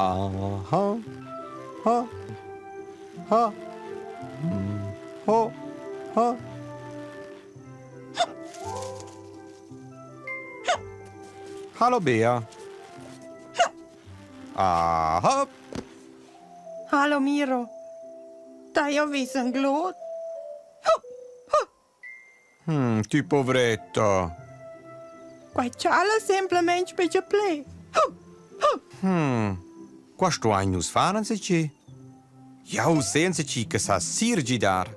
Aha. Ha. Ha. Ho. Ha. Hallo Bea. Aha. Hallo Miro. Dai ho vis ün glot. Hm, tü povretta. Quai chala semplamaing be ple. Hm, qua stuain nus far insatgi. Jau sai insatgi che sa sir gidar.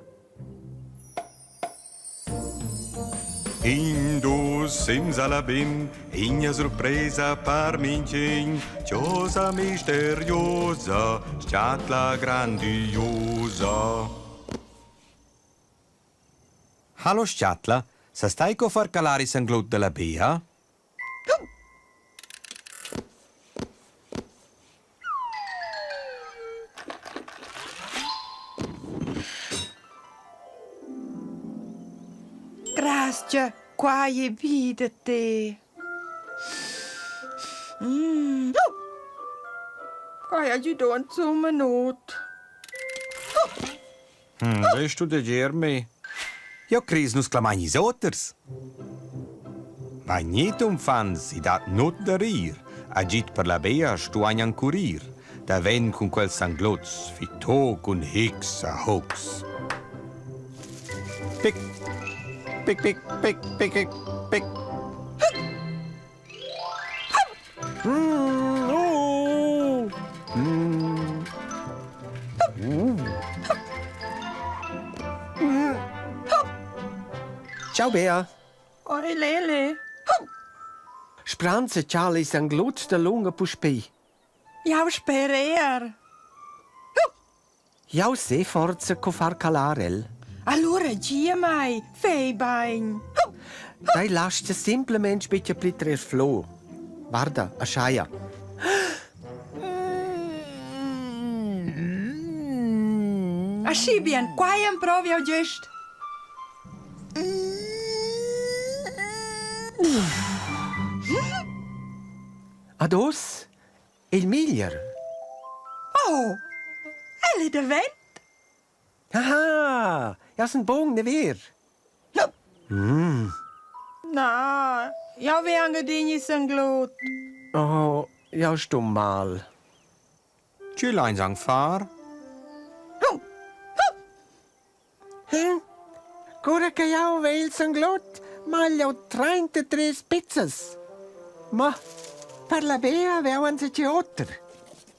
Indus simsalabim, igna surpresa par minchin, chosa misteriosa, schatla grandiosa. Hallo Schatla, sa stai co far calar il sanglut dalla Bea? Grazcha, quai è vi da te. Mm. Quai ha giudò insomma not. Hm, vest tu da dir me? Jau cres nus clamain ils oters. Vagnit unfants, i dat not da rir. Agid per la Bea stuagn ancurir. Da ven cun quels sanglots, fitò cun hics a hocs. Pic, pic, pic, pic, pic, pic, pic. Mm, oh. Mm. Mm. Ciao Bea. Oi Lele. Spranza ch'al es angluts da lunga puspei. Jau sper er. Jau se forza co far calar el. Allura gia mai, fei bain. Dai lascia simplamaing betg pli trer flo. Guarda, aschaia. Aschi bien, quai emprov jau gest. Ad oz Il miglier. Oh, el è davent? Aha, jau sun bun, nevair? No. Mm. Na, jau vi anche digni sanglut. Oh, jau sto mal. Tgei lein anc far? Hm? Cura che jau vegl il sanglut, magl jau 33 pizzas. Ma per la Bea aveva insatgi oter.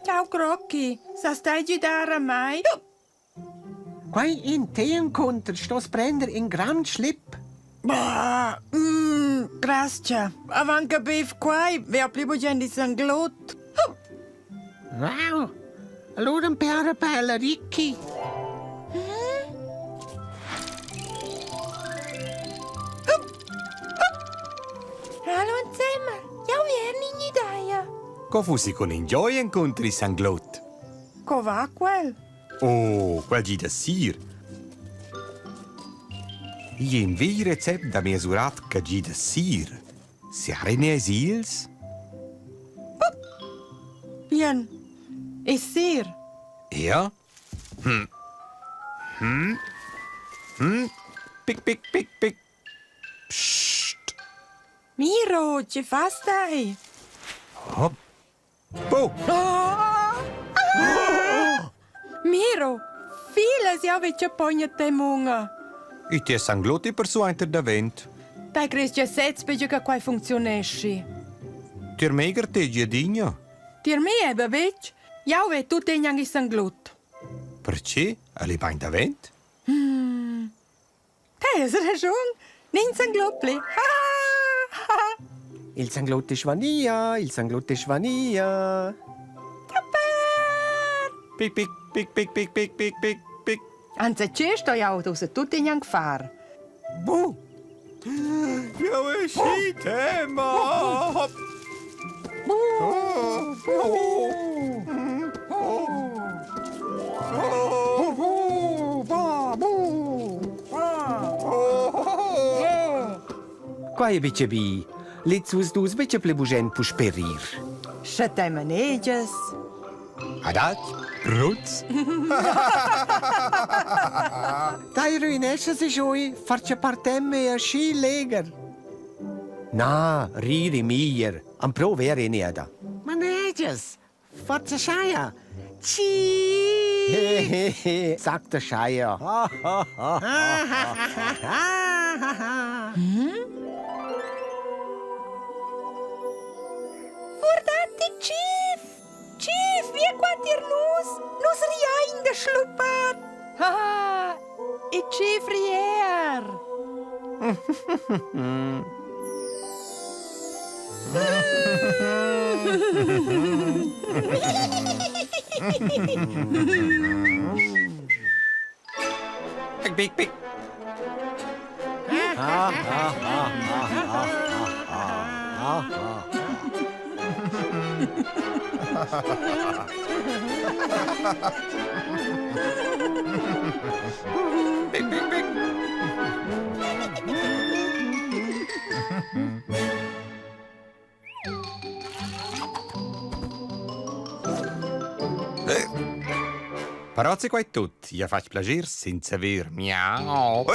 Ciao Crocchi, sa stai gidar a mai? Quai in te encunter stos prender in grand schlip. Bah, mm, grazia. Avant che bev quai, vea pli bugen di sanglut. Wow! Allura piara bella Ricky. Hallo insieme, jau vien in idea. Co fussi cun in gioi encunter il sanglut? Co va quel? Oh, quel gi da sir. Igl è in vegl recept da mia surat che gi da sir. Siarene eis ils? Bien. E sir? Ja? Hm. Hm. Hm. Pic, pic, pic, pic. Psst. Miro, che fas dai? Hop. Bu. Ah! Ah! Miro, filas jau vi che pogna te munga. I ti sanglotti per suenter davent. Dai crest già sez perché che quai funzionesci. Tier mei gartegia adina. Tier me è betg. Jau ve tut egn i sanglut. Perché? El è bain davent? Mm. Te has raschun. Nin sanglut pli. Il sanglut è svania, il sanglut è svania. Pic, pic, pic, pic, pic, pic, pic, pic, pic. Anzi, ce sto jau ussa tut gnanc far? Bu! Jau è schi tema! Hop! Oh, oh, Quai è betg bi. Lez vus dus betg pli bugen puspè rir. Sche te manegias. Adatg, bruts! Dai ruinescha si giui, farcia partem e aschi leger. Na, riri mier, am prover iniada. Manegias, forza schaia. Ci! Sagt der Scheier. Guardate, Chief! Chief, via qua tier nus! Nus riain da schluppar! Ha! E Chief rier! Big, big. Big, big, big. Però se quai tut, ja fatg plascher senza ver. Miau.